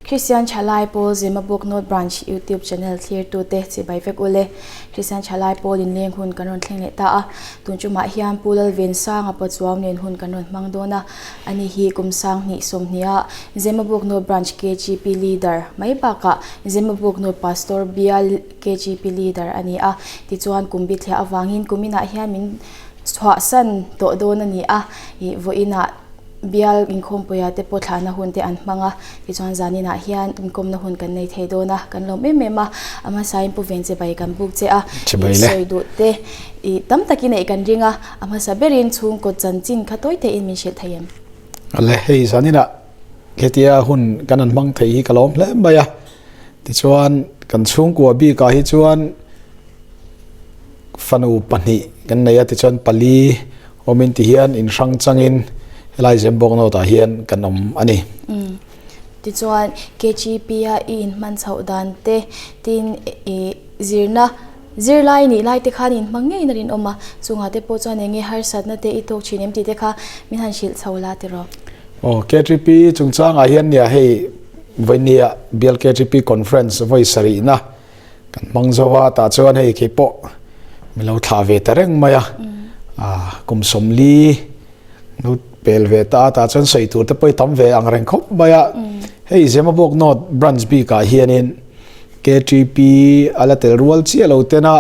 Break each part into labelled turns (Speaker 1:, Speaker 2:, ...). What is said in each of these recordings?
Speaker 1: Kristian Thalai Pawl Zemabawk North Branch YouTube channel thlirtute chibai vek ule. Kristian Thalai Pawl inleng hun kan rawn thleng leh ta a. Tun tumah hian Pu Lalvensanga Pachuau nen hun kan rawn hmang dawn a. Ani hi kum 20 sawmhniha Zemabawk North Branch KGP Leader mai bakah Zemabawk North Pastor Bial KGP Leader a ni a. Tichuan kum bithliah avangin kuminah hian min chhuahsan tawh dawn a ni a. Ih vawiinah Bial inkhawmpuia te pawh thlahna hun te an hmang a, tichuan zaninah hian inkawmna hun kan nei thei dawn a, kan lawm em em a, a hmasain Pu Ven Chibai kan buk che a,
Speaker 2: Chibai le.
Speaker 1: Sawi duh te ih tam takin neih kan ring a, a hmasa berin chhungkaw chanchin kha tawi theihin min hrilh thei em?
Speaker 2: Ale, hei zaninah hetia hun kan han hmang thei hi ka lawm hle mai a, tichuan kan chhungkua bikah hi chuan fanu pahnih kan nei a, tichuan pali Awmin ti hian in hrang changin helai Zembawk North ah hian kan awm a ni.
Speaker 1: Umm. Tichuan KGP a i inhman chhoh dan te tin i zirna zirlai nih lai te khan inhmang ngeiin a rinawm a, chungah te pawh chuan eng nge harsatna te i tawk thin em tih te kha min han hrilh chho la tiraw?
Speaker 2: Aw, KGP chungchangah hian nia hei vawinia Bial KGP Conference vawi sarihna Kan hmang zo a, tah chuan hei kei pawh mi lo thlah ve ta reng mai a, kum 40 lo pel ve ta a, tah chuan sawi tur te pawh i tam ve ang reng khawp mai a. Hei Zemabawk North Branch bikah hianin KTP a la tel rual chiah lo tena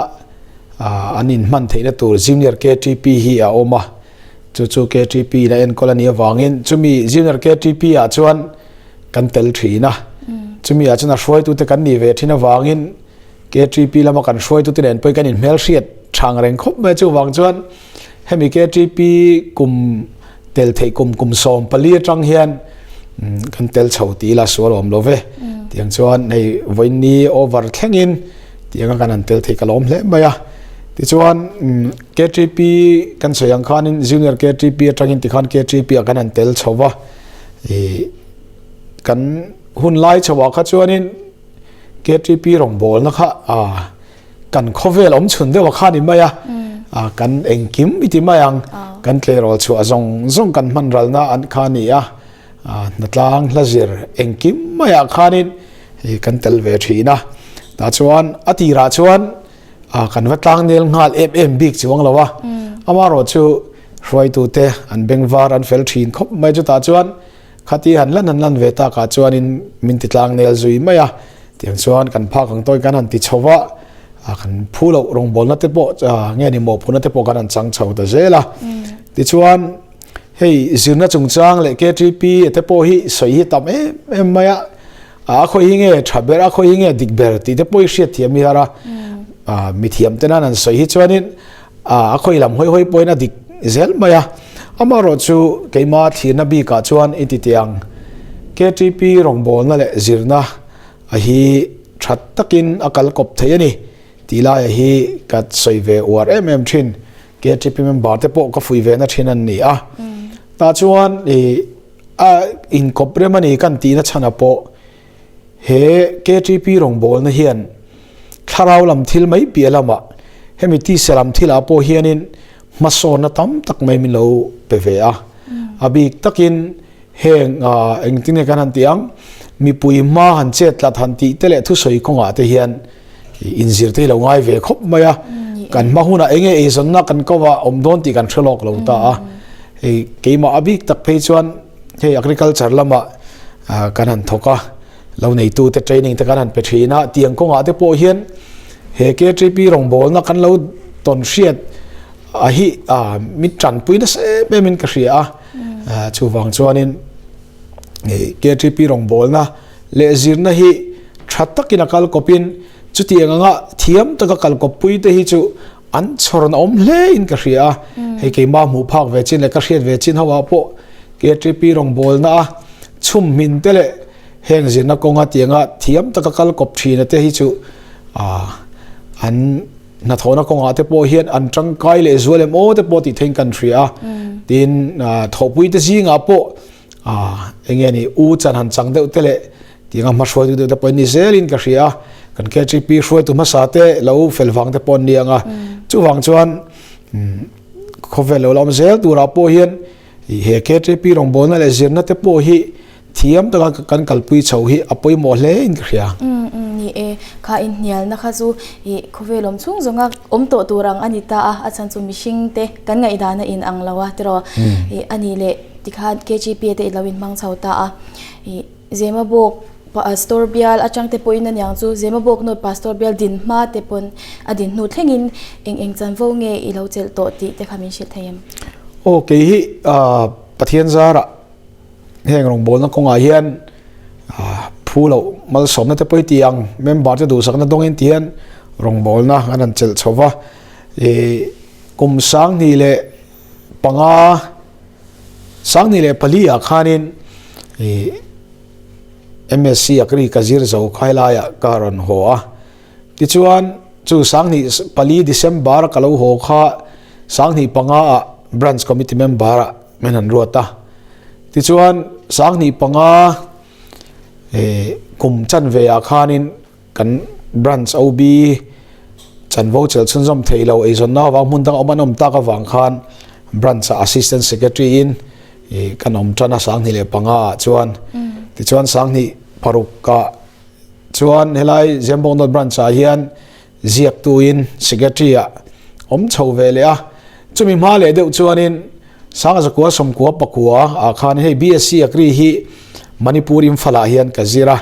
Speaker 2: an inhman theihna tur Junior KTP hi a awm a, chu chu KTP in a enkawl a nih avangin chumi Junior KTP ah chuan kan tel thin a, chumi ah chuan a hruaitute kan nih ve thin avangin KTP lama kan hruaitute nen pawhin kan inhmelhriat thang reng khawp mai a, chuvang chuan hemi KTP kum tel theih kum kum 14 atang hian kan tel chho tih ila sual awm lo ve, tiang chuan hei vawiin over thlengin tianga kan han tel thei ka lawm hle mai a, tichuan KTP kan sawi ang khanin junior KTP atangin tikhan KTP ah kan han tel chho va. Ih kan hun lai chhoah kha chuanin KTP rawngbawlna kha ah kan khawvel awm chhun deuh a kha ni mai a, ah kan engkim i ti mai ang, kan tleirawl chhuah zawng zawng kan hman ralna an kha a ni a, ah hnatlang hla zir engkim maiah khanin ih kan tel ve thin a, tah chuan a tirah chuan ah kan va tlang nel nghal em em bik chuang lo a, amaherawhchu Hruaitute an bengvar an fel thin khawp mai chutah chuan khati han lan han lan ve takah chuanin min ti tlang nel zui mai a, tiang chuan kan phak ang tawhin kan han ti chho va, kan phu loh rawngbawlna te pawh nge ni mawhphurhna te pawh kan han chang chho ta zel a. Tichuan hei zirna chungchang leh KTP te pawh hi sawi hi tam em em mai a, a khawi hi nge tha ber a khawi hi nge dik ber tih te pawh hi hriat thiam hi har a, mithiam ten an han sawi hi chuanin A khawi lam hawi hawi pawhin a dik zel mai a, amaherawhchu keima thlirna bikah chuan i ti teh ang. KTP rawngbawlna leh zirna a hi tha takin a kal kawp thei a ni tih laia hi ka sawi ve uar em em thin. KTP member te pawh ka fuih ve na thin an ni a. Tah chuan i a inkawp rem a ni kan tihna chhanah pawh He KTP rawngbawlna hian thlarau lam thil mai piah lamah hemi tisa lam thilah pawh hianin hmasawnna tam tak mai min lo pe ve a. A bik takin heng engtin nge kan han tih ang, mipui hma han chet tlat han tih te leh thusawi kawngah te hian inzir te hi lo ngai ve khawp mai a. Kan hma hunah enge eizawnna kan ko a awm dawn tih kan hre lawk lo ta a. Hei keimah a bik tak phei chuan hei agriculture lamah kan han thawk a, lo neitute training te kan han pe thin a, tiang kawngah te pawh hian he KTP rawngbawlna kan lo tawn hriat a hi mi tanpui nasa em em in ka hria a, chuvang chuanin KTP rawngbawlna leh zirna hi tha takin a kal kawpin chutiang anga thiam taka kal kawppui te hi chu an chhawrna awm hle in ka hria a, hei keimah hmuh phak ve chin leh ka hriat ve chin ho ah pawh KTP rawngbawlna a chhum hmin te leh heng zirna kawnga tianga thiam taka kal kawp thina te hi chu an hnathawhna kawngah te pawh hian an tangkai leh zual em aw te pawh tih thein kan hria a, tin thawhpui te zingah pawh eng nge ni u chan han chang deuh te leh tianga hmahruaitu deuh te pawh ni zelin ka hria a, kan KTP hruaitu hmasa te lo fel vang te pawh an ni ang a, chuvang chuan khawvel lo la awm zel turah pawh hian He KTP rawngbawlna leh zirna te pawh hi Thiam taka kan kalpui chho hi a pawimawh hle in ka hria.
Speaker 1: Umm umm ni e, kha inhnialna kha chu ih khawvel awm chhung zawnga awm tawh tur ang a ni ta a, a chhan chu mihring te kan ngaihdan a in ang lo a tiraw ih a nih leh tikhan KGP te i lo inhmang chho ta a, ih Zemabawk Pastor bial atang te pawhin a niang chu Zemabawk North Pastor bial din hma te pawn a din hnu thlengin eng eng chanvo nge i lo chelh tawh tih te kha min hrilh thei em?
Speaker 2: Aw kei hi Pathian zarah Heng rawngbawlna kawngah hian phu loh malsawmna te pawh i ti ang, member te duhsakna dawngin ti hian rawngbawlna an han chelh chho va. Ih kum 2005, 2004 ah khanin ih MSc Agri ka zir zo kha helaiah ka rawn haw a. Tichuan chu 2004 December ka lo haw kha 2005 ah Branch Committee member ah min han ruat a. Tichuan 2005 kum chanve ah khanin kan Branch OB chanvo chelh chhunzawm thei lo eizawnna avang hmun dang awm an awm tak avang khan Branch ah Assistant Secretary in kan awm tan a 2005 ah chuan. Tichuan 2006 ah chuan helai Zembawk North Branch ah hian ziaktuin Secretary ah awm chho ve leh a. Chumi hma leh deuh chuanin Sangzakua Sawmkua Pakua ah khan hei BSc Agri hi Manipur Imphal ah hian ka zir a.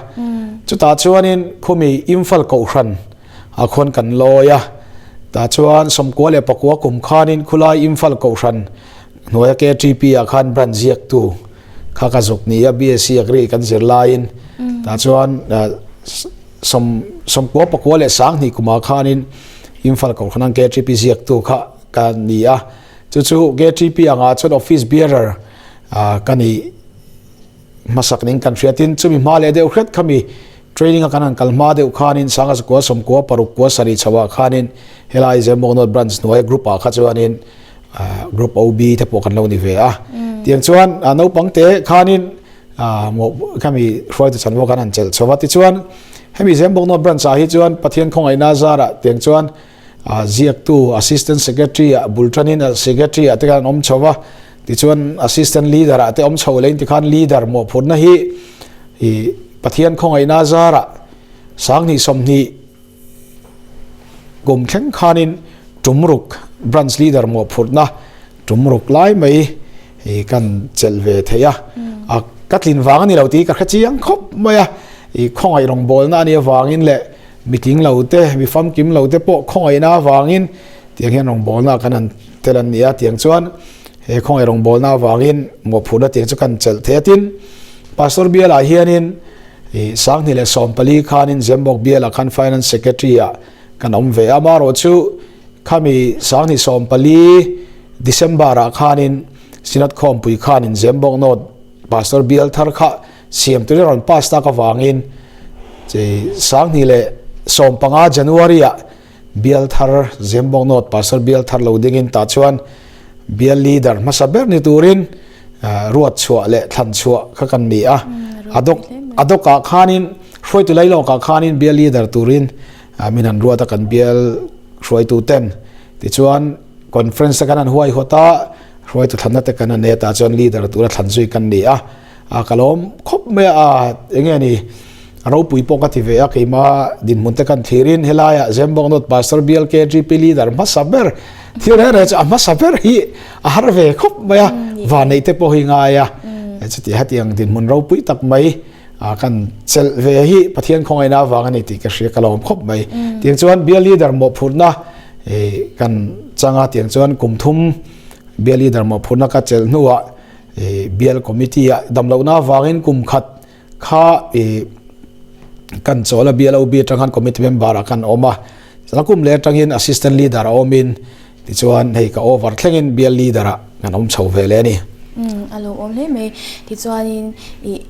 Speaker 2: Chutah chuanin khumi Imphal Kohhran ah khuan kan lawi a. Tah chuan Sawmkua leh Pakua kum khanin khulai Imphal Kohhran hnuaia KTP ah khan branch ziaktu kha ka zuk ni a BSc Agri kan zir laiin tah chuan sawm sawmkua pakua leh 2000 kumah khanin Imphal Kohhran KTP ziaktu kha ka ni a. Chu chu KTP angah chuan office bearer ka nih hmasak ning kan hriatin chumi hma leh deuh hret khami training a kan han kal hma deuh khanin sanga zakua sawmkua paruk kua sarih chhoah khanin helai Zembawk North Branch hnuaia group ah kha chuanin group OB te pawh kan lo ni ve a. Tiang chuan naupang te khanin khami hruaitu chanvo kan han chelh chho va. Tichuan hemi Zembawk North Branch ah hi chuan Pathian khawngaihna zarah tiang chuan Ziaktu Assistant Secretary ah bul tanin Secretary ah te khan an awm chho va, tichuan Assistant Leader ah te awm chho leh in tikhan Leader mawhphurhna hi ih Pathian khawngaihna zarah 2020 kum thleng khanin tumruk Branch Leader mawhphurhna tumruk lai mai ih kan chelh ve thei a, a ka tlin vang a ni lo tih ka hre chiang khawp mai a, ih khawngaih rawngbawlna a nih avangin leh Mi tling lo te, mi famkim lo te pawh khawngaihna avangin tiang hian rawngbawlna kan han tel an ni a, tiang chuan he khawngaih rawngbawlna avangin mawhphurhna tiang chu kan chelh thei a. Tin, Pastor bialah hianin ih 2014 khanin Zembawk bialah khan Finance Secretary ah kan awm ve a, amaherawhchu khami 2014 December ah khanin Synod Khawmpui khanin Zembawk North Pastor bial thar kha Siam turin a rawn pass tak avangin 2015 January ah bial thar Zembawk North Pastor bial thar lo dingin tah chuan bial leader hmasa ber ni turin ruat chhuah leh thlan chhuah kha kan ni a. A dawk a dawkah khanin hruaitu lailawkah khanin bial leader turin min han ruat a kan bial hruaitu ten tichuan conference te kan han huaihawt a hruaitu thlanna te kan han nei a tah chuan leader tura thlan zui kan ni a. A ka lawm khawp mai a, enge ni ropui pawh ka ti ve a, keima dinhmun te kan thlirin helaiah Zembawk North Pastor Bial KGP leader hmasa ber thil reng reng chu a hmasa ber hi a har ve khawp mai a, vanneih te pawh hi ngai a, chuti hetiang dinhmun ropui tak mai kan chelh ve hi Pathian khawngaihna avang a ni tih ka hria ka lawm khawp mai. Tiang chuan Bial leader mawhphurhna kan chang a, tiang chuan kum thum Bial leader mawhphurhna ka chelh hnuah Bial committee ah damlohna avangin kum khat kha kan chawl a, bial OB atang khan committee member ah kan awm a, chuan kum leh atangin assistant leader a awmin tichuan hei ka over thlengin bial leader ah kan awm chho ve leh a ni.
Speaker 1: Umm a lo awm hle mai, tichuanin ih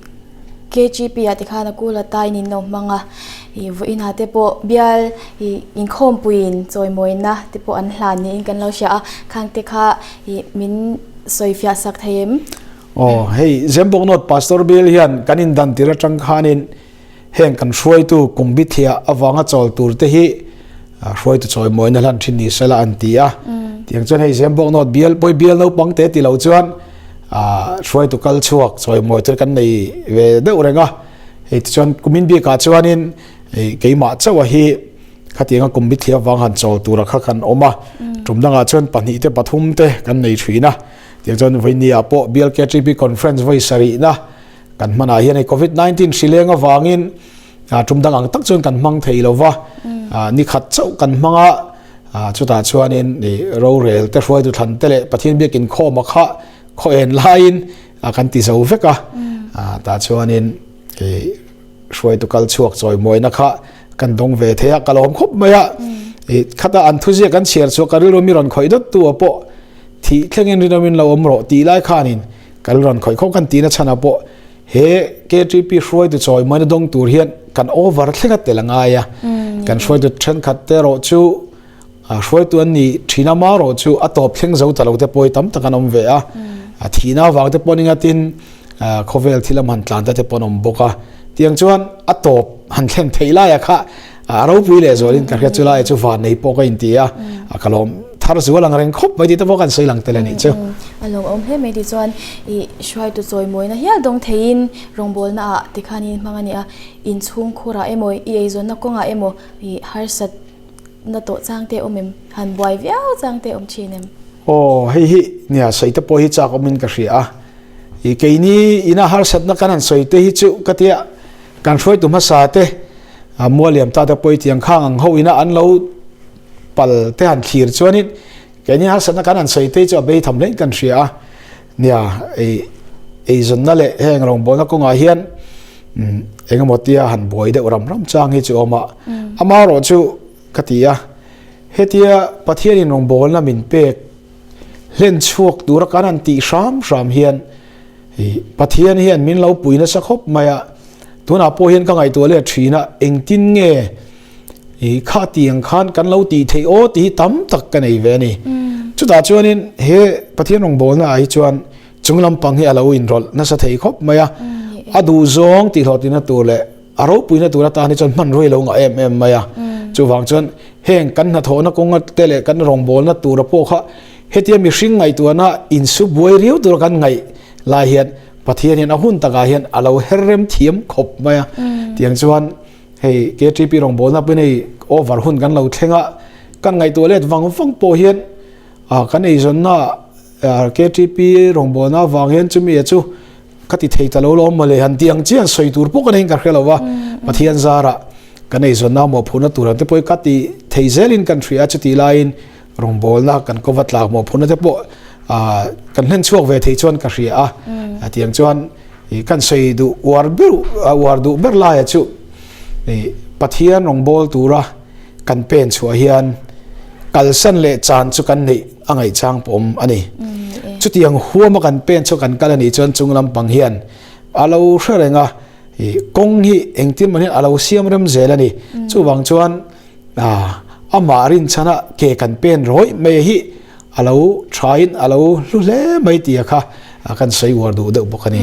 Speaker 1: KGP ah tikhan a kul ata in in lo hmang a, ih vawiinah te pawh bial ih inkhawmpuiin chawimawina te pawh an hlan niin kan lo hria a, khang te kha ih min Sawifiah sak thei em?
Speaker 2: Aw, hei Zembawk North Pastor Bill hian kan indan tir atang khanin heng kan hruaitu kum bithiah avanga chawl tur te hi hruaitu chawimawina hlan thin ni sela an ti a. Tiang chuan hei Zembawk North bial pawi bial naupang te ti lo chuan Hruaitu kal chhuak chawimawi chu kan nei ve deuh reng a. Hei tichuan kumin bikah chuanin keimah chauh a hi khatianga kum bithli avang han chawl tura kha kan awm a. Tum dangah chuan pahnih te pathum te kan nei thin a. Tiang chuan vawinia pawh BLKTP conference vawi sarihna kan hmanah hian hei covid 19 hri leng avangin tum dang ang tak chuan kan hmang thei lo va. Ni khat chauh kan hmang a. Chutah chuanin rorel te hruaitu thlan te leh Pathian biak inkhawm a kha khaw en laiin kan ti zo vek a. Tah chuanin hruaitu kal chhuak chawimawina kha kan dawng ve thei a, ka lawm khawp mai a. Khata an thuziak kan chhiar chhuak ka rilru mi rawn khawih dawt tu a pawh thih thlengin rinawmin lo awm rawh tih lai khanin ka rilru rawn khawih khawp kan tihna chhanah pawh He KTP hruaitu chawimawina dawng tur hian kan over thleng a tel a ngai a. Kan hruaitu thenkhat te erawh chu hruaitu an nih thin ama erawh chu a tawp thleng zo ta lo te pawh hi tam tak an awm ve a. A thihna avang te pawh ni ngatin khawvel thil am han tlan ta te pawh an awm bawk a. Tiang chuan a tawp han thlen theih laia kha a ropui leh zualin ka hriat chu lai chu van nei pawh ka inti a, ka lawm thar zual ang reng khawp mai tih te pawh kan sawi lang tel a nih chu.
Speaker 1: A lawmawm hle mai tichuan i hruaitu chawimawina hial dawng theiin rawngbawlna ah tikhanin hmang a ni a, inchhungkhurah emaw i eizawnna kawngah emaw i harsat na tawh chang te awm em? Han buai viau chang te awm thin em?
Speaker 2: Aw hei hi nia sawi te pawh hi chak awmin ka hria a, i keini ina harsatna kan han sawi te hi chu ka tia kan hruaitu hmasa te a mualiam ta te pawh tiang khang ang ho ina an lo pal te han thlir chuanin keini harsatna kan han sawi te chu a bei tham hlein kan hria a nia ei eizawnna leh heng rawngbawlna kawngah hian engemaw tia han buai deuh ram ram chang hi chu awm a amaherawh chu ka ti a hetia Pathianin rawngbawlna min pek hlen chhuak tura kan han tih hram hram hian Pathian hian min lo pui nasa khawp mai a, tunah pawh hian ka ngaihtuah leh thin a, engtin nge i kha tiang khan kan lo tih theih aw tih hi tam tak ka nei ve a ni. Chutah chuanin he Pathian rawngbawlna ah hi chuan chung lampang hi a lo inrawlh nasa thei khawp mai a, a duhzawng tihhlawhtlinna tur leh a ropuina tur atan hi chuan hmanrua hi lo ngah em em mai a. Chuvang chuan heng kan hnathawhna kawnga te leh kan rawngbawlna tura pawh kha Hetia mihring ngaihtuahna insu buai riau tura kan ngaih lai hian Pathian hian a hun takah hian a lo her rem thiam khawp mai a. Tiang chuan hei KTP rawngbawlna pawhin hei over hun kan lo thleng a, kan ngaihtuah let vang vang pawh hian kan eizawnna KTP rawngbawlna avang hian chumi a chu ka ti thei ta lo lawm mawle han ti ang chian sawi tur pawh ka nei in ka hre lo va, Pathian zarah kan eizawnna mawhphurhna tur ang te pawh hi ka ti thei zelin kan hria a, chutih laiin rawngbawlna kan kawva tlak mawhphurhna te pawh kan hlen chhuak ve thei chuan ka hria a, tiang chuan kan sawi duh uar ber uar duh ber laia chu Pathian rawngbâwl tura kan pen chhuah hian kalsan leh chan chu kan neih a ngaihchang pawh awm a ni. Chutiang huama kan pen chhuah kan kal a nih chuan chung lampang hian a lo hre reng a, kawng hi engtin maw hian a lo siam rem zel a ni. Chuvang chuan amah rinchhana ke kan pen rawih mai hi a lo thain a lo hlu hle mai tih kha kan sawi uar duh deuh bawk a ni.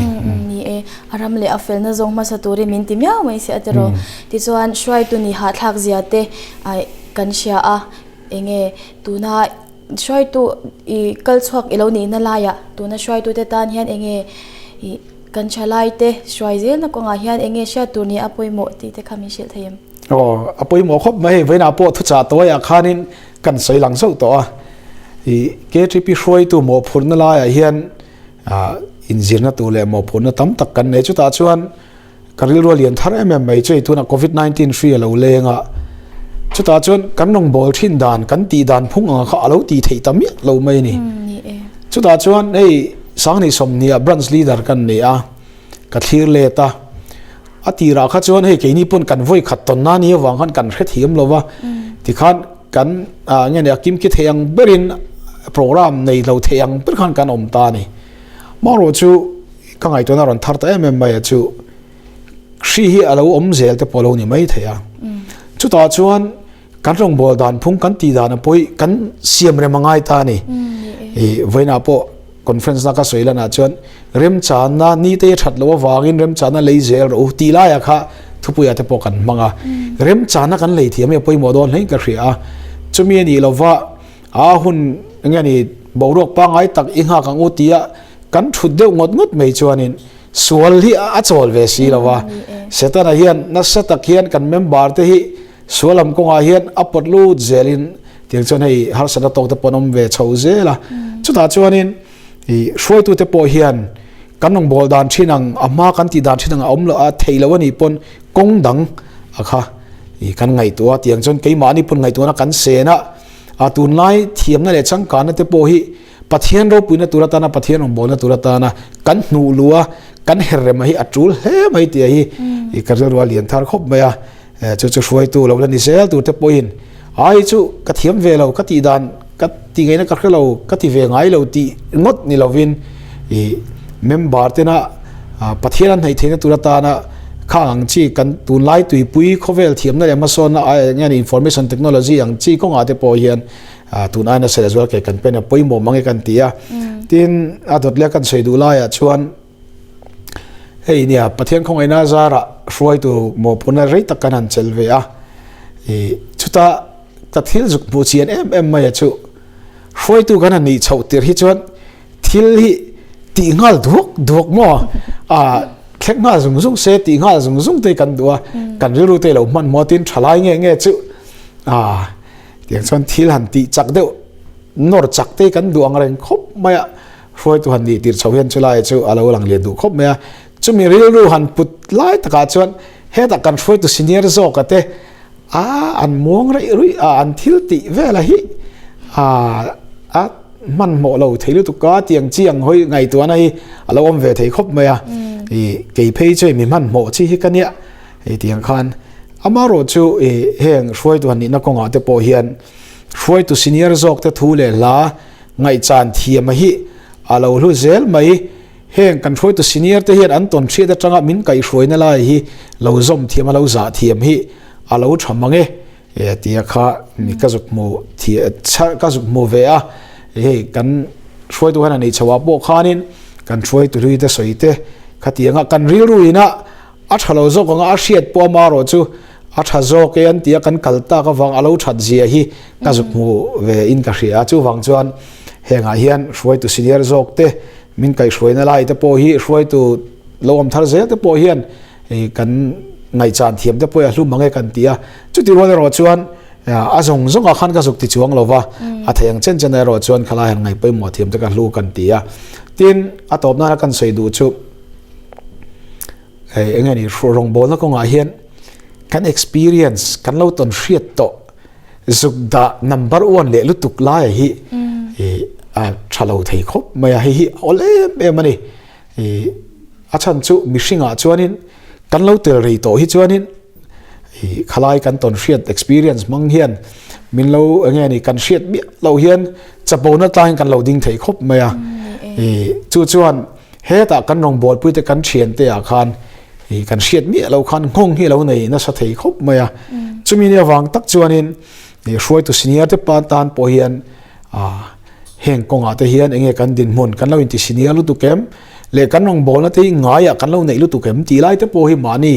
Speaker 1: Ni e, a ram leh a felna zawng hmasa turin min ti miau mai si a tiraw. Tichuan hruaitu ni hahthlak zia te kan hria a, enge tuna hruaitu i kal chhuak i lo nihna laiah tuna hruaitute tan hian enge i kan thalai te hruai zelna kawngah hian enge hriat tur ni a pawimawh tih te kha min hrilh thei em?
Speaker 2: Aw, a pawimawh khawp mai hei vawiinah pawh thuchah tawiah khanin kan sawi lang zauh tawh a. I KTP hruaitu mawhphurhna laiah hian inzirna tur leh mawhphurhna tam tak kan nei. Chutah chuan ka rilru a lian thar em em mai chu hei tunah covid 19 hri a lo leng a. Chutah chuan kan rawngbâwl thin dan, kan tih dan phung anga kha a lo tih theih ta miah lo mai a ni. Chutah chuan hei Sanghnih Sawmhnih ah branch leader kan ni a, ka thlir let a. A tirah kha chuan hei keini pawn kan vawi khat tawn na ni avang khan kan hrethiam lo va, tikhan kan nge ni a kimki thei ang berin program nei lo thei ang ber khan kan awm ta a ni. Marawh chu ka ngaihtuahna rawn thar ta em em mai a chu hri hi a lo awm zel te pawh a lo ni mai thei a. Chutah chuan kan rawngbâwl dan phung kan tih dan a pawi kan siam rem a ngai ta a ni. I vawiinah pawh conference na ka sawi lanah chuan remchânna ni te that loh avangin remchânna lei zel rawh u tih laiah kha thupuiah te pawh kan hmang a. Remchânna kan lei thiam hi a pawimawh dawn hlein ka hria a. Chumi a nih lova a hun eng nge ni boruak pangngai tak i nghak ang u tia. Kan thut deuh ngawt ngawt mai chuanin sual hi a chawl ve si lo a. Setana hian nasa tak hian kan member te hi sual lam kawngah hian a pawt lut zelin tiang chuan hei harsatna tawk te pawh an awm ve chho zel a. Chutah chuanin ih hruaitute pawh hian kan rawngbâwl dan thin ang a hma kan tih dan thin ang a awm loh a theih loh a nih pawn kawng dang a kha ih kan ngaihtuah a tiang chuan keimahni pawn ngaihtuahna kan sen a a tunlai thiamna leh changkanna te pawh hi Pathian ropuina tur atana Pathian rawngbawlna tur atana kan hnuh luh a kan her rem a hi a tul hle mai tih a hi ih ka rilru a lian thar khawp mai a chu chu hruaitu lo la ni zel tur te pawhin ai chu ka thiam ve lo ka tih dan ka ti ngaihna ka hre lo ka ti ve ngai lo tih ngawt ni lovin ih member tena Pathian an hnaih theihna tur atana khang ang chi kan tunlai tuipui khawvel thiamna leh hmasawnna ai eng nge information technology ang chi kawngah te pawh hian tun aina sel zual ke kan pen a pawimawh mang e kan ti a tin a dawt leh kan sawi duh laiah chuan hei nia Pathian khawngaihna zarah hruaitu mawhphurhna rei tak kan han chel ve a ih chuta ka thil zuk hmuh chian em em mai a chu hruaitu kan han nih chhoh tir hi chuan thil hi tih nghal duak duak maw a thleng nghal zung zung se tih nghal zung zung te kan duh a kan rilru te lo hman maw tin thalai nge nge chu a tiang chuan thil han tih chak deuh nawr chak te kan duh ang reng khawp mai a hruaitu han nih tir chho hian chulai chu a lo lang lian duh khawp mai a chumi rilru han put lai takah chuan hetah kan hruaitu senior zawka te a an muang reih ruih a an thil tih vela hi a a hmanhmawh lo thei lutuk a tiang chi ang hawi ngaihtuahna hi a lo awm ve thei khawp mai a ih kei phei chu mi hmanhmawh chi hi ka nia hei tiang khan amarawh chu ih heng hruaitu han nihna kawngah te pawh hian hruaitu senior zawk te thu leh hla ngaihchan thiam a hi a lo hlu zel mai. Heng kan hruaitu senior te hian an tawn hriat atanga min kaihhruaina lai hi lo zawm thiam a lo zah thiam hi a lo tha mang e tia kha mi ka zuk hmu ka zuk hmu ve a hei kan hruaitu khan a nei chho ah pawh khanin kan hruaitu hlui te sawi te khatianga kan rilru ina A tha lo zawk anga a hriat pawh amarawh chu a tha zawk e an ti a, kan kal tak avang a lo that zia hi ka zuk hmu ve in ka hria a, chuvang chuan hengah hian hruaitu senior zawk te min kaihhruaina lai te pawh hi hruaitu lo awm thar zel te pawh hian kan ngaihchan thiam te pawh hi a hlum ang e kan ti a, chuti rual erawh chuan a zawng zawngah khan ka zuk ti chuang lo va, a thei ang chen chen erawh chuan khalai han ngaih pawimawh thiam te ka hlu kan ti a, tin a tawp nana kan sawi duh chu. Hei eng nge ni rawngbawlna kawngah hian kan experience kan lo tawn hriat tawh zuk dah number one leh lutuk laia hi a tha lo thei khawp mai a, hei hi a awl em em a ni. A chhan chu mihringah chuanin kan lo tel rei tawh hi chuanin khalai kan tawn hriat experience hmang hian min lo eng nge ni kan hriat miah loh hian chapona tlangin kan lo ding thei khawp mai a. Chu chuan Hetah kan rawngbawlpuite kan thiante ah khan ih kan hriat miah loh khan nghawng hi a lo nei nasa thei khawp mai a. Chumi ni avang tak chuanin ih hruaitu senior te pa tan pawh hian ah heng kawngah te hian enge kan dinhmun kan lo inti senior lutuk em leh kan rawngbawlna te hi ngaiah kan lo neih lutuk em tih lai te pawh hi mahni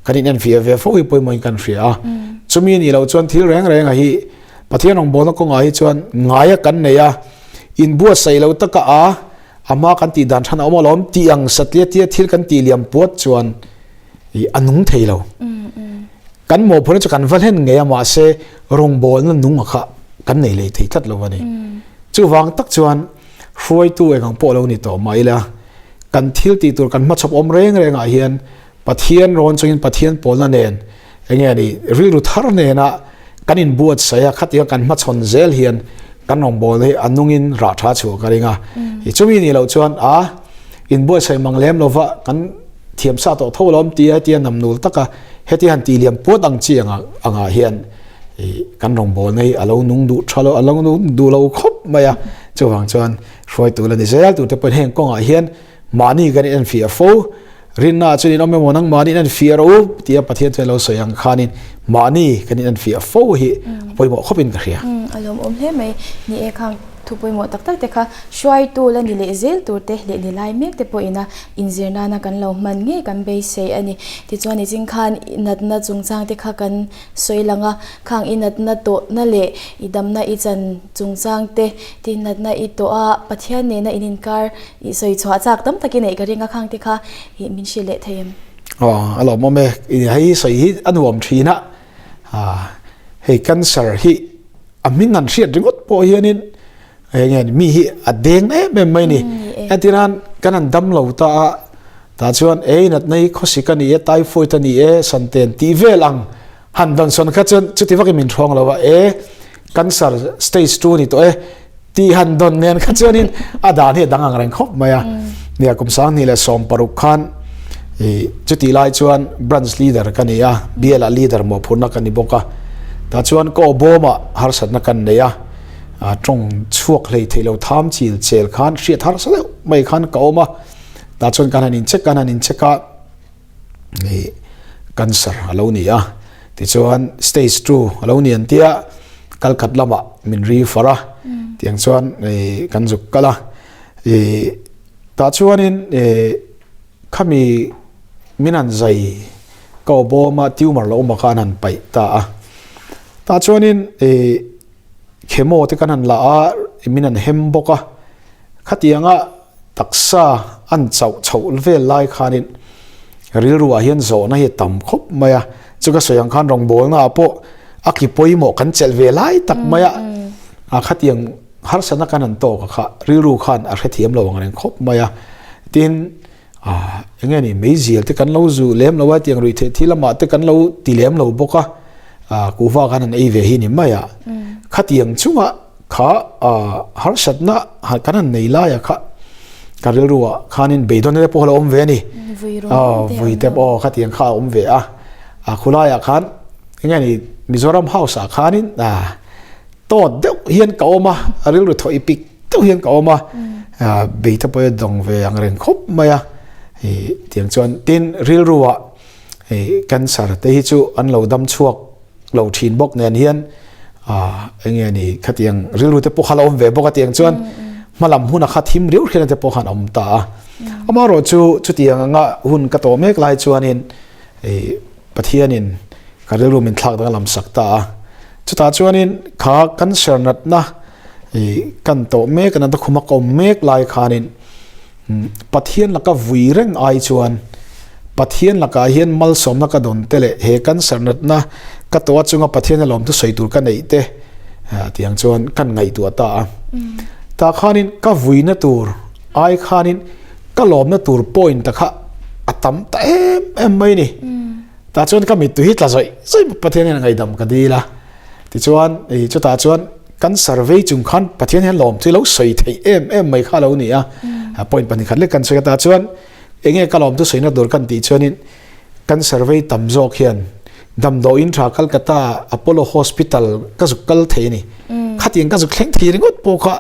Speaker 2: kan inenfiah ve fo hi pawimawhin kan hria a. Chumi nih loh chuan thil reng reng a hi Pathian rawngbawlna kawngah hi chuan ngaia kan nei a, inbuatsaih lo taka a A hma kan tih dan than a awm alawm tih ang satliah tia thil kan tih liam puat chuan ih a nung thei lo. Kan mawhphurhna chu kan va hlen ngei a mahse rawngbawlna nung a kha kan nei leh thei tlat lo a ni. Chuvang tak chuan hruaitu eng ang pawh lo ni tawh mah ila kan thil tih tur kan hmachhawp awm reng reng ah hian Pathian rawn chungin Pathian pawlna nen eng nge ni rilru thar nena kan inbuatsaih a, khatiang kan hmachhawn zel hian kan rawngbawlna hi a nungin rah tha chhuah ka ring a. I chumi nih loh chuan a inbuatsaih mang lem lova kan thiam sa tawh tho alawm tia hetia namnul taka hetia han tih liam puat ang chi anga angah hian i kan rawngbawlna hi a lo nung duh tha lo a lo nung duh lo khawp mai a. Chuvang chuan hruaitu la ni zel turte pawhin heng kawngah hian Mahni kan inenfiah fo, rinna ah chuan in awm emaw nang mahni inenfiah rawh u tia Pathian chuan lo sawi ang khanin mahni kan inenfiah fo hi a pawimawh khawpin ka hria.
Speaker 1: A lawmawm hle mai. Ni e khang. Thu pawimawh tak tak te kha hruaitu la ni leh zel tur te leh ni lai mek te pawhin a inzir nana kan lo hman ngei kan beisei a ni. Tichuan niching khan natna chungchang te kha kan sawi lang a, khang i natna tawhna leh i damna i chan chungchang te tin natna i tawh a, Pathian nena in inkar i sawi chhuah chak tam takin neih ka ring a, khang te kha ih min hrilh leh thei em?
Speaker 2: Aw a lawmawm e, hei sawi hi a nuam thin a, hei cancer hi a hming an hriat ringawt pawh hianin eng nge mi hi a deng em em mai ni etiran kan han dam lo ta a tah chuan ei natna hi khawsik a ni e typhoid a ni e santen tih vel ang han dawn sawn kha chuan chuti vakin min thawng lo a e cancer stage 2 ni tawh e tih han dawn nen kha chuanin a dan hi a dang ang reng khawp mai a nia kum 2016 khan I chutih lai chuan branch leader ka ni a, bial ah leader mawhphurhna ka ni bawk a. Tah chuan ka aw bawmah harsatna kan nei a, tawng chhuak hlei thei lo tham chil chel khan hriat harsa deuh mai khan ka awm a. Tah chuan kan han incheck kan han incheck a, i cancer a lo ni a. Tichuan stage 2 a lo ni an tia, kalkhat lamah min refer a, tiang chuan i kan zuk kal a. I tah chuanin i Khami min han zai ka aw bawm a tumor lo awm a kha an han paih ta a. Tah chuanin ih chemo te kan han la a min han hem bawk a. Khatianga taksa an chauh chhoh vel lai khanin rilru ah hian zawhna hi a tam khawp mai a. Chu ka sawi ang khan rawngbawlna ah pawh a ki pawimawh kan chelh ve lai tak mai a. A khatiang Harsatna kan han tawk a kha rilru khan a hrethiam lo ang reng khawp mai a. Tin, ah eng nge ni meizial te kan lo zu lem lo a, tiang ruih theih thil lamah te kan lo ti lem lo bawk a, ah kuhva khan han ei ve hi ni mai a. Khatiang chunga kha ah harsatna kan han nei lai a kha ka rilru ah khanin beidawn te pawh a lo awm ve a ni. Ah vui te pawh khatiang kha a awm ve a. Ah khulaiah khan eng nge ni Mizoram house ah khanin ah Tawt deuh hian ka awm a, a rilru thaw i pik deuh hian ka awm a, beita pawh hi a dawng ve ang reng khawp mai a, tiang chuan tin rilru ah cancer te hi chu an lo dam chhuak lo thin bawk nen hian eng nge ni khatiang rilru te pawh kha la awm ve bawk a tiang chuan hmalam hun a kha thim riau hriat na te pawh khan a awm ta a. Amaherawhchu chutiang anga hun ka tawh mek lai chuanin Pathianin ka rilru min thlak danglam sak ta a. Chutah chuanin kha cancer natna ih kan tawh mek a natna khuma ka awm mek lai khanin Pathian laka vui reng ai chuan Pathian lakah hian malsawmna ka dawn te leh he cancer natna ka tawh achunga Pathian a lawm thusawi tur ka neih te tiang chuan kan ngaihtuah ta a. Tah khanin ka vuina tur ai khanin ka lawmna tur point ta kha a tam ta em em mai ni. Tah chuan ka mittui hi tla zawih zawih Pathian hian ngaihdam ka dil a. Tichuan ih chutah chuan kan survey chung khan Pathian hian lawm chu i lo sawi theih em em mai kha a lo ni a. Point 2 lek kan sawi a tah chuan eng nge ka lawm chu sawina tur kan tih chuanin kan survey tam zawk hian damdawiin tha Calcutta Apollo Hospital ka zuk kal thei a ni. Khatiang ka zuk thleng thei ringawt pawh kha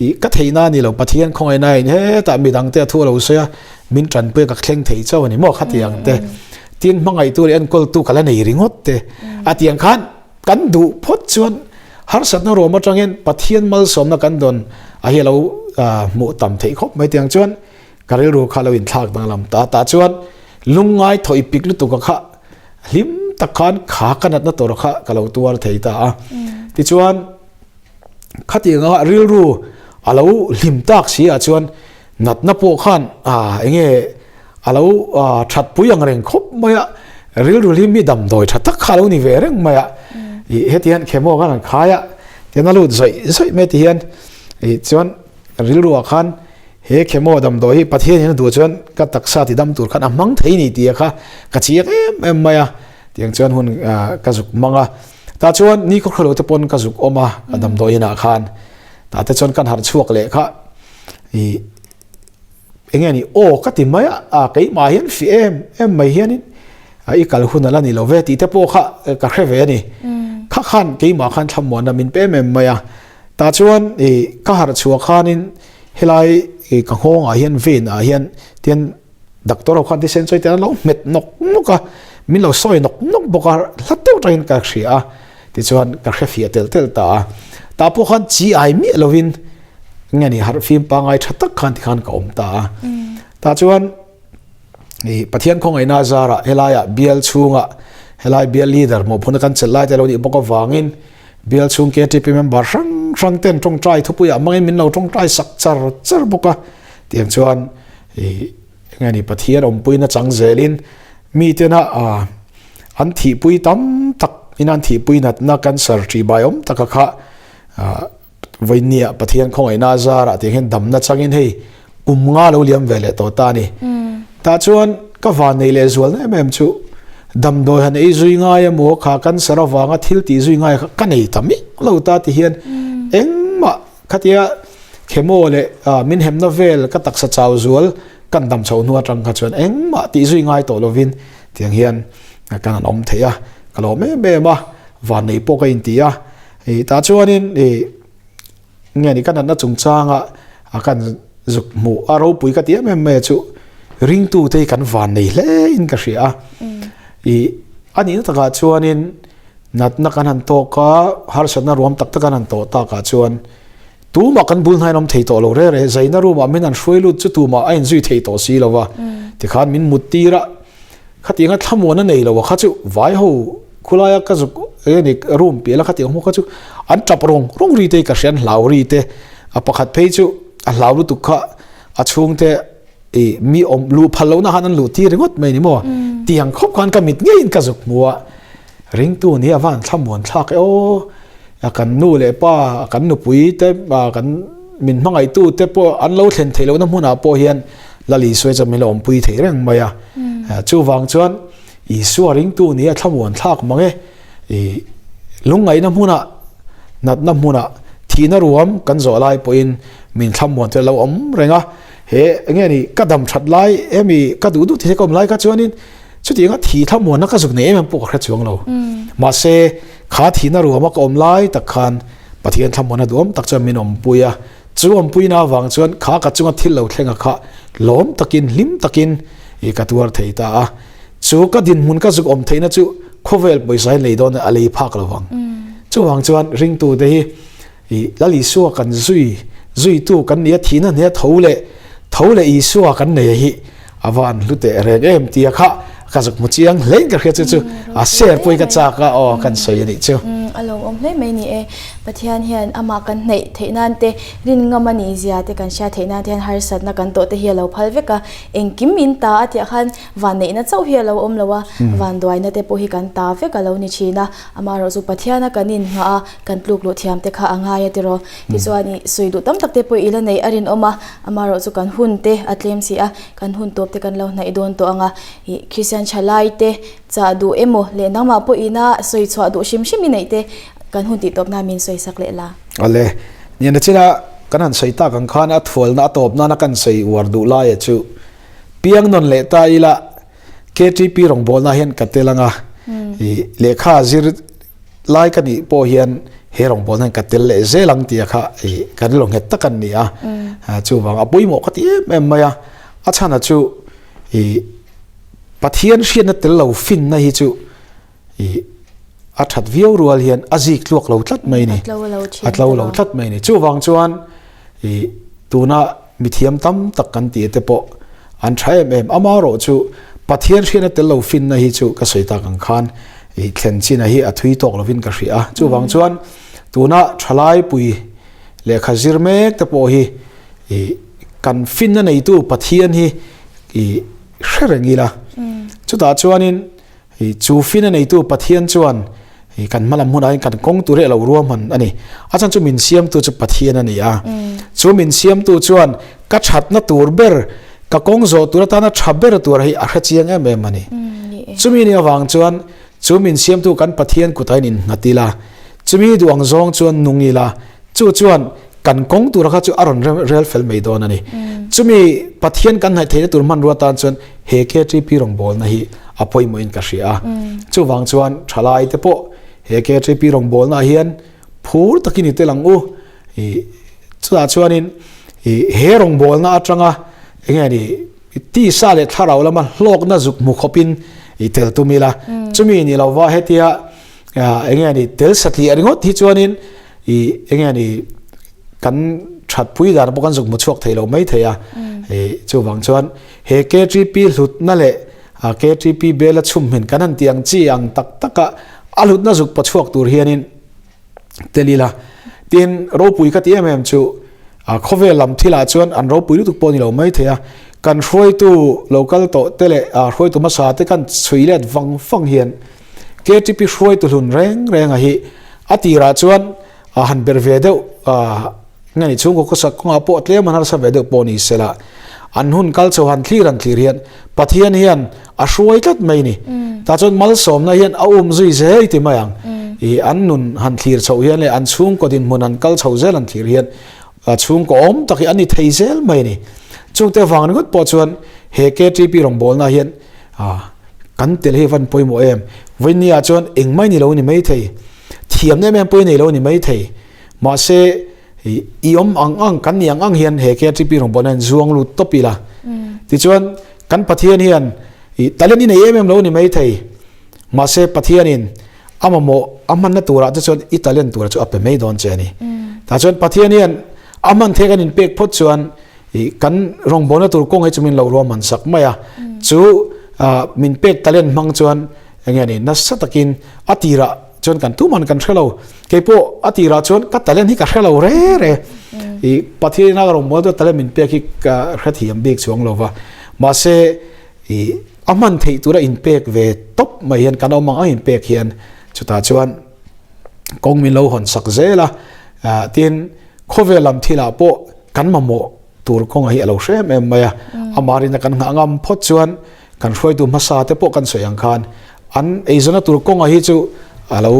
Speaker 2: Ih, ka theihna a ni lo, Pathian khawngaihna in hetah midangte a thu a lo sawi a, min tanpui a ka thleng thei chauh a ni maw khatiang te. Tin, hmangaihtu leh enkawltu ka la nei ringawt te. A tiang khan kan duh phawt chuan harsatna ruam atangin Pathian malsawmna kan dawn a hi a lo hmuh tam theih khawp mai tiang chuan ka rilru kha a lo inthlak danglam ta. Tah chuan lungngai thaw i pik lutuk a kha hlim tak khan kha ka natna tur kha ka lo tuar thei ta a. Tichuan. Khatianga rilru a lo hlim tak si ah chuan natna pawh khan ah enge a lo that pui ang reng khawp mai a, rilru hlim hi damdawi tha tak kha a lo ni ve reng mai a, ih heti hian chemo khan an khai a, tihian a lut zawih zawih mai ti hian ih chuan rilru ah khan he chemo damdawi hi Pathian in a duh chuan ka taksa ti dam tur khan a hmang thei ni tih kha ka chiang em em mai a, tiang chuan hun ka zuk mang a. Tah chuan ni khaw khawlo te pawn ka zuk awm a, ka damdawi inah khan. Tah te chuan kan harh chhuak leh kha ih eng nge ni aw ka ti mai a, a keimah hian fih em em mai hianin i kal hun a la ni lo ve tih te pawh kha ka hre ve a ni. Kha khan keimah khan thlamuanna min pe em em mai a. Tah chuan ih ka harh chhuah khanin helai ka nghawngah hian vein ah hian tian Doctor ho khan thisen sawi te an lo hmet nawk nawk a, min lo sawi nawk nawk bawk a, hla deuh tangin ka hria a, tichuan ka hre fiah telh telh ta a. Tah pawh khan chi ai miah lovin. Nge ni harh fim pangai tha tak khan tikhan ka awm ta a. Tah chuan i Pathian khawngaihna zarah helaiah bial chhungah helai bial leader mawhphurhna kan chelh lai te lo nih bawk avangin bial chhung KTP member hrang hrang ten tawngtai thupuiah hmangin min lo tawngtai sak char char bawk a. Tiang chuan i nge ni Pathian awmpuina chang zelin mitena an thihpui tam tak ina an thihpui natna cancer ṭihbai awm taka kha Vawinia Pathian khawngaihna a zarah tih hian damna changin hei kum nga lo liam ve leh tawh ta a ni. Tah chuan ka van nei leh zualna em em chu damdawi han ei zui ngai emaw kha cancer avanga thil tih zui ngai kha ka nei ta miah lo ta ti hian engmah khatia chemo leh min hemna vel ka taksa chau zual kan dam chho hnu atang kha chuan engmah tih zui ngai tawh lovin tiang hian kan han awm thei a, ka lawm em em a, van nei pawh ka inti a. I tah chuanin i nge ni ka natna chungchanga a kan zuk hmuh a ropui ka ti em em mai a chu ringtu te hi kan van nei hle in ka hria a. I a nihna takah chuanin natna kan han tawk a, harsatna ruam tak tak kan han tawh takah chuan tumah kan bul hnain awm thei tawh lo re re, zaina room ah min han hruai lut chu tumah a inzui thei tawh si lo va, tikhan min mut tir a. Khatianga thlamuan a nei lo a kha chu vai ho khulaia ka zuk eng ni room piah la khatiang hmuh kha chu an tap rawng rawng ri te hi ka hria an hlau ri te a pakhat phei chu a hlau lutuk kha a chhungte ih mi awm luh phal lohna khan an luh tir ringawt mai ni maw tiang khawp khan ka mit ngeiin ka zuk hmu a ringtu ni a van thlamuan thlak e aw. A kan nu leh pa, kan nupui te, kan min hmangaihtu te pawh an lo thlen theih lohna hmunah pawh hian Lal Isua chuan min lo awmpui thei reng mai a. Chuvang chuan Isua ringtu nia thlamuan thlak mang e. I lungngaihna hmunah, natna hmunah, thihna ruam kan zawh lai pawhin min thlamuan chu a lo awm reng a. He enge ni ka dam that lai emi ka duh duh thei ka awm lai kha chuanin Chutianga thi thlamuanna ka zuk nei em em pawh ka hre chuang lo. Mahse, kha thihna ruama ka awm lai tak khan Pathian thlamuanna duhawm tak chuan min awmpui a. Chu awmpuina avang chuan kha ka chunga thil lo thlenga kha lawm takin, hlim takin i ka tuar thei ta a. Chu ka dinhmun ka zuk awm theihna chu khawvel pawisa hi lei dawn a lei phak lo vang. Chuvang chuan ringtute hi I Lal Isua kan zui, zuitu kan nia thihna hne tho leh tho leh Isua kan nei hi a va an hlu teh reng em tia kha ka zuk hmu chiang hlein ka hria chu chu a share pawhin ka chak a aw kan sawi a nih chu.
Speaker 1: A lo awm hle mai ni e. Pathian hian amah kan hnaih theih nan te, rin ngam a nih zia te kan hriat theih nan te hian harsatna kan tawh te hi a lo phal vek a. Engkim min ta a tih ah khan vanneihna chauh hi a lo awm lo a, vanduaina te pawh hi kan ta vek a lo ni thin a. Amaherawhchu Pathiana kan inngah a, kan tluk luh thiam te kha a ngai a tiraw. Tichuan ih sawi duh tam tak te pawh i la neih a rinawm a, amaherawhchu kan hun te a tlem si a, kan hun tawp te kan lo hnaih dawn tawh ang a, ih Kristian thalai te chah duh emaw leh nangmah pawh ina sawi chhuah duh hrim hrim i neih te kan hun tih tawp nan min sawi sak leh la.
Speaker 2: Awle, nian achina kan han sawi tak ang khan a thualna a tawp nana kan sawi uar duh laia chu piang nawn leh ta ila KTP rawngbawlna hian ka tel anga ih lehkha zir lai ka nih pawh hian he rawngbawlna hian ka tel leh zel ang tia kha ih ka rilru nghet tak an ni a, chuvang a pawimawh ka ti em em mai a, a chhana chu ih Pathian hriatna tel lo finna hi chu ih a that viau rual hian a zik tluak lo tlat mai a ni, a tlo lo tlat mai a ni. Chuvang chuan ih tuna Mithiam tam tak kan tih te pawh an tha em em. Amaherawh chu Pathian hriatna tel lo finna hi chu ka sawi tak ang khan i thlen china hi a thui tawk lovin ka hria a. Chuvang chuan tuna thalai pui lehkha zir mek te pawh hi i kan finna neitu Pathian hi i hre reng ila. Chutah chuanin I chu fin a neitu Pathian chuan i kan hmalam hmunah hian kan kawng tur hi a lo ruahman a ni. A chhan chu min siamtu chu Pathian a ni a. Chu min siamtu chuan ka thatna tur ber, ka kawng zawh tur atana tha ber tur hi a hre chiang em em a ni. Chumi ni avang chuan chu min siamtu kan Pathian kutah hian innghat ila, chumi duh ang zawng chuan nung ila, Chu chuan kan kawng tura kha chu a rawn rel fel mai dawn a ni. Chumi Pathian kan hnaih theihna tur hmanrua tan chuan he KTP rawngbawlna hi a pawimawhin ka hria a. Chuvang chuan thalai te pawh he KTP rawngbawlna ah hian phur takin i tel ang u. Chutah chuanin he rawngbawlna atanga enge ni tisa leh thlarau lama hlawkna zuk hmu khawpin i tel tum ila. Chumi ni lova hetia enge ni tel satliah ringawt hi chuanin I enge ni kan Thatpui dan pawh kan zuk hmu chhuak thei lo mai thei a. Chuvang chuan he KTP hlutna leh KTP bela chhumhmin kan han tih ang chi ang tak taka a hlutna zuk paw chhuak tur hianin tel ila. Tin, ropui ka ti em em chu khawvel lam thilah chuan an ropui lutuk pawh a ni lo mai thei a. Kan hruaitu lo kal tawh te leh hruaitu hmasa te kan chhui let vang vang hian KTP hruaitu hlun reng renga hi a tirah chuan A han ber ve deuh a, nge ni chhungkaw khawsak kawngah pawh tlem an harsa ve deuh pawh ni sela, an hun kal chho han thlir han thlir hian Pathian hian a hruai tlat mai ni. Tah chuan malsawmna hian a um zui zel ti mai ang. I an nun han thlir chhoh hian leh an chhungkaw dinhmun han kal chho zel han thlir hian chhungkaw awm tak hi an ni thei zel mai ni. Chungte avang ringawt pawh chuan he KTP rawngbawlna hian kan tel hi van pawimawh em. Vawinia chuan engmah ni lo ni maithei. Thiam em em pawh i nei lo a ni maithei. Mahse, i awm ang ang, kan ni ang ang hian he KTP rawngbawlna hian zuang lut tawp ila. Tichuan, kan Pathian hian i talent i nei em em lo a ni maithei. Mahse, Pathianin a mamawh a hmanna turah te chuan i talent tura chu a pe mai dawn che a ni. Tah chuan Pathian hian a hman theih kan inpek phawt chuan i kan rawngbawlna tur kawng hi chu min lo ruahman sak mai a. Chu min pek talent hmang chuan Enge ni, nasa takin a tirah chuan kan tuman kan hre lo. Keipawh a tirah chuan ka talent hi ka hre lo re re. I Pathian a rawngbawlna chu talent min pek hi ka hrethiam bik chuang lo va. Mahse i a hman theih tura inpek ve tawp mai hian kan awm ang ang inpek hian chutah chuan kawng min lo hawn sak zel a. Tin, khawvel lam thilah pawh kan mamawh tur kawngah hi a lo hre em em mai a. Amah rinna kan nghah ngam phawt chuan Kan hruaitu hmasa te pawh kan sawi ang khan an eizawnna tur kawnga hi chu a lo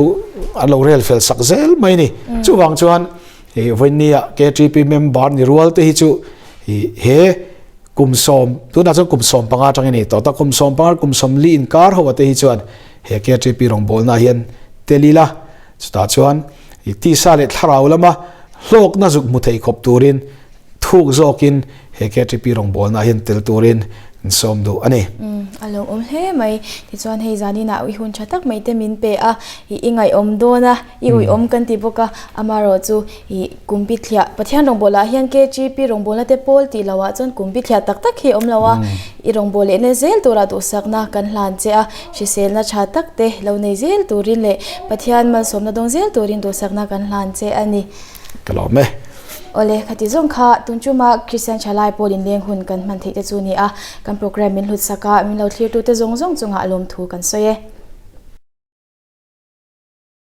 Speaker 2: an lo rel fel sak zel mai ni. Chuvang chuan i vawinia KTP member ni rual te hi chu i he kum sawm tunah chuan kum 15 atangin ni tawh ta kum 15 kum 40 inkar ho te hi chuan he KTP rawngbawlna hian tel ila chutah chuan i tisa leh thlarau lama hlawkna zuk hmu thei khawp turin Thuk zawkin he KTP rawngbawlna hian tel turin an sawm duh a ni.
Speaker 1: Umm, a lo awm hle mai. Tichuan hei zaninah i hun tha tak mai te min pe a, i i ngaihawm dawn a, i uiawm kan ti bawk a, amaherawh chu i kum bithliah, Pathian rawngbawlah hian KTP rawngbawlna te pawl tih loh ah chuan kum bithliah tak tak hi a awm lo a, i rawngbawlh lehna zel turah duhsakna kan hlan che a, hriselna tha tak te lo nei zel turin leh Pathian malsawmna dawng zel turin duhsakna kan hlan che a ni.
Speaker 2: Ka lawm e.
Speaker 1: Awle, khati zawng kha tun chuma Kristian Thalai pawl inleng hun kan hman theih te chu ni a, kan program min hlut sak a, min lo thlirtu te zawng zawng chungah lawmthu kan sawi e.